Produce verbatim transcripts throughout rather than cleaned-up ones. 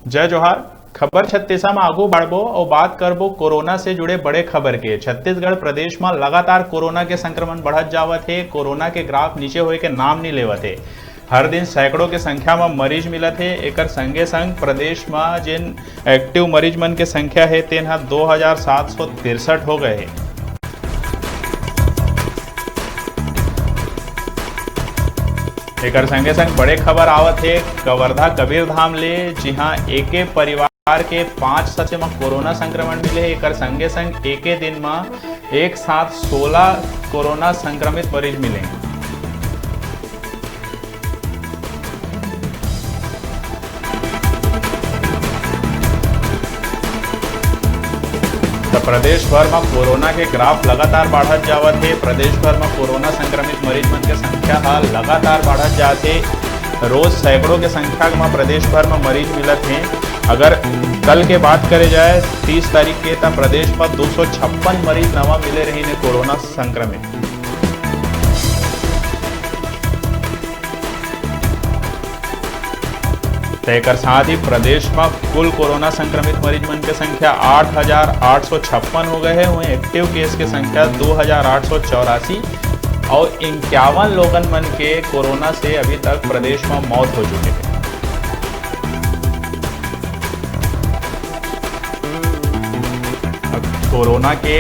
जय जोहार। खबर छत्तीसा म आगू बढ़बो अउ बात करबो कोरोना से जुड़े बड़े खबर के। छत्तीसगढ़ प्रदेश म लगातार कोरोना के संक्रमण बढ़त जावत हे। कोरोना के ग्राफ नीचे होए के नाम नहीं लेवत हे। हर दिन सैकड़ों के संख्या म मरीज मिलत हे। एकर संगे संग प्रदेश म जेन एक्टिव मरीज मन के संख्या हे, तेन ह दो हजार सात सौ तिरसठ हो गए हे। एकर संगे संग बड़े खबर आवत हे कवर्धा कबीरधाम ले, जिहां एके परिवार के पांच सदस्य म कोरोना संक्रमण मिले हे। एकर संगे संग एके दिन म एक साथ सोलह कोरोना संक्रमित मरीज मिले। त प्रदेश भर म कोरोना के ग्राफ लगातार बाढ़त जावत हे। प्रदेश भर म कोरोना संक्रमित मरीज मन के संख्या ह लगातार बाढ़त जात हे। रोज सैकड़ों के संख्या म प्रदेश भर म मरीज मिलत हे। अगर कल के बात करे जाए, तीस तारीख के, त प्रदेश म दो सौ छप्पन मरीज नवा मिले रहिन हे कोरोना संक्रमित। त एकर साथ ही प्रदेश म कुल कोरोना संक्रमित मरीज मन के संख्या आठ हजार आठ सौ छप्पन हो गए हे। वहीं एक्टिव केस के संख्या दो हजार आठ सौ चौरासी अउ इक्यावन लोगन मन के कोरोना से अभी तक प्रदेश म मौत हो चुके हे। कोरोना के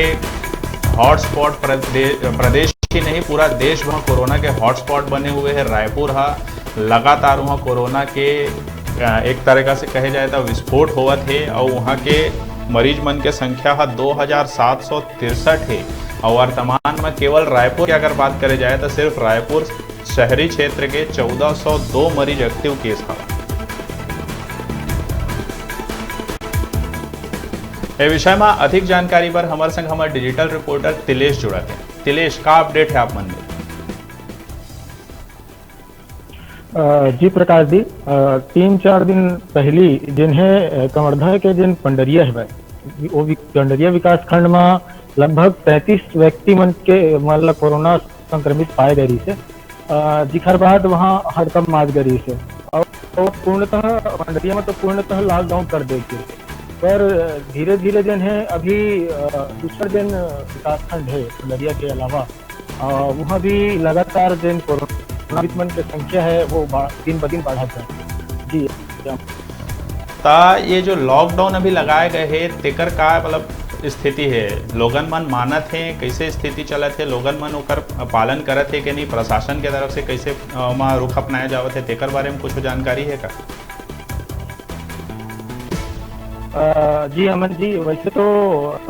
हॉटस्पॉट प्रदे-, प्रदेश ही नहीं, पूरा देश भर कोरोना के हॉटस्पॉट बने हुए हे। रायपुर हा लगातार वहाँ कोरोना के, अ, एक तरीका से कहे जाए तो विस्फोट होवत हे अउ वहाँ के मरीज मन के संख्या हा दो हजार सात सौ तिरसठ हे। अउ वर्तमान में केवल रायपुर की अगर बात करे जाए तो सिर्फ रायपुर शहरी क्षेत्र के चौदह सौ दो मरीज एक्टिव केस हवय। ए विषय में अधिक जानकारी बर हमर संग हमर डिजिटल रिपोर्टर तिलेश जुड़त हे। तिलेश, का अपडेट हे आप मन में? अ, जी प्रकाश जी, अ, तीन चार दिन पहिली जेन हे, अ, कवर्धा के जेन पंडरिया हे, वो वि-, पंडरिया विकास खंड में लगभग पैंतीस व्यक्ति मन के, मतलब, कोरोना संक्रमित पाए गए रहिस हे, अ, जिखर बाद वहाँ हड़कंप माच गए रहिस हे। और, और पूर्णतः पंडरिया में तो पूर्णतः लॉकडाउन कर दे गे, पर धीरे-धीरे जेन हे अभी, अ, दूसर जेन विकासखंड हे पंडरिया के अलावा, अ, वहाँ भी लगातार जेन कोरोना संक्रमित मन के संख्या हे वो बा-, दिन ब दिन बढ़त जात हे। जी। ता ये जो लॉकडाउन अभी लगाए गए हे, तेकर का, मतलब, स्थिति हे? लोगन मन मानत हे, कैसे स्थिति चलत हे? लोगन मन ओकर पालन करत हे कि नहीं? प्रशासन के तरफ से कैसे, अ, मा रुख अपनाया जावत हे, तेकर बारे में कुछ जानकारी हे का? अ, जी अमन जी, वैसे तो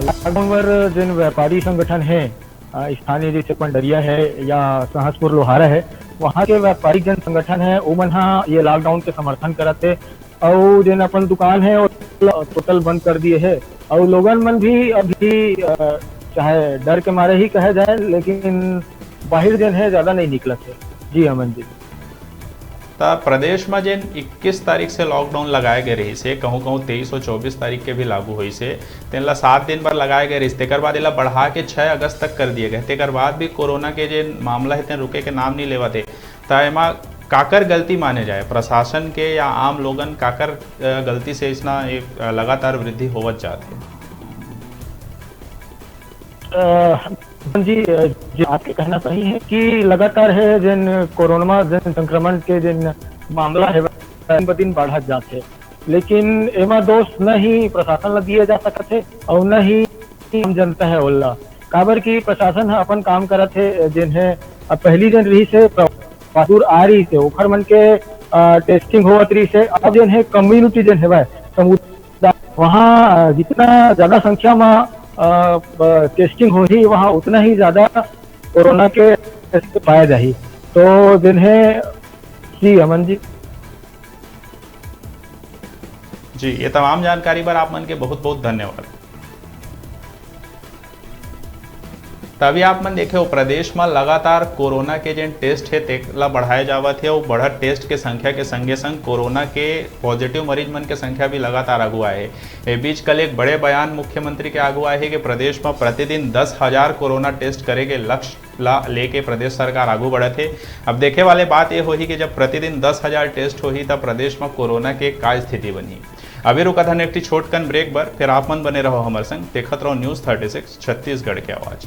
लॉकडाउन बर जेन व्यापारी संगठन हे, अ, स्थानीय जैसे पंडरिया हे या सहसपुर लोहारा हे, वहाँ के व्यापारिक जेन संगठन हे, ओमन ह ये लॉकडाउन के समर्थन करत हे। अउ जेन अपन दुकान हे, ओला टोटल बंद कर दिए हे। अउ लोगन मन भी अभी, अ, चाहे डर के मारे ही कहे जाए, लेकिन बाहिर जेन हे, ज्यादा नहीं निकलत हे। जी अमन जी। त प्रदेश म जेन इक्कीस तारीख से लॉकडाउन लगाए गए रहिस हे, कहूँ-कहूँ तेईस अउ चौबीस तारीख के भी लागू होइस हे, तेन ला सात दिन बर लगाए गए रहिस, तेकर बाद एला बढ़ा के छह अगस्त तक कर दिए गए। तेकर बाद भी कोरोना के जेन मामला हे, तेन रुके के नाम नहीं लेवत हे। त एमा काकर गलती माने जाए, प्रशासन के या आम लोगन काकर, अ, गलती से इसना एक, अ, लगातार वृद्धि होवत जात हे? अ, जी, अ, जी, आपके कहना सही है कि लगातार है जेन कोरोना जेन संक्रमण के जेन मामला है, दिन ब दिन बढ़त जात है, लेकिन एमा दोष न ही प्रशासन ला दिए जा सकत है और न ही आम जनता है ओला, काबर कि प्रशासन ह अपन काम करत है, जेन है अब पहली जेन रही से पासुर आ रही से ओखर मन के, अ, टेस्टिंग होवत रही से। अब जेन है कम्युनिटी जेन है समुदाय, वहाँ, अ, जितना ज्यादा संख्या में, अ, ब-, टेस्टिंग होही, वहाँ उतना ही ज्यादा कोरोना के टेस्ट पाया जाही। तो जेन है, जी अमन जी। जी, ये तमाम जानकारी बर आप मन के बहुत-बहुत धन्यवाद। तभी आप मन देखे हो, प्रदेश में लगातार कोरोना के जेन टेस्ट हे, तेला बढ़ाए जावत हे, अउ बढ़त टेस्ट के संख्या के संगे संग कोरोना के पॉजिटिव मरीज मन के संख्या भी लगातार आगू आए हे। ए बीच कल एक बड़े बयान मुख्यमंत्री के आगू आए हे कि प्रदेश में प्रतिदिन दस हजार कोरोना टेस्ट करे के लक्ष्य ला लेके प्रदेश सरकार आगू बढ़त हे। अब देखे वाले बात ये होही कि जब प्रतिदिन दस हजार टेस्ट होही, तब प्रदेश में कोरोना के का स्थिति बनही। अभी रुकत हन एक ठी छोटकन ब्रेक बर, फिर आप मन बने रहो हमर संग, देखत रहो न्यूज़ थर्टी सिक्स छत्तीसगढ़ के आवाज़।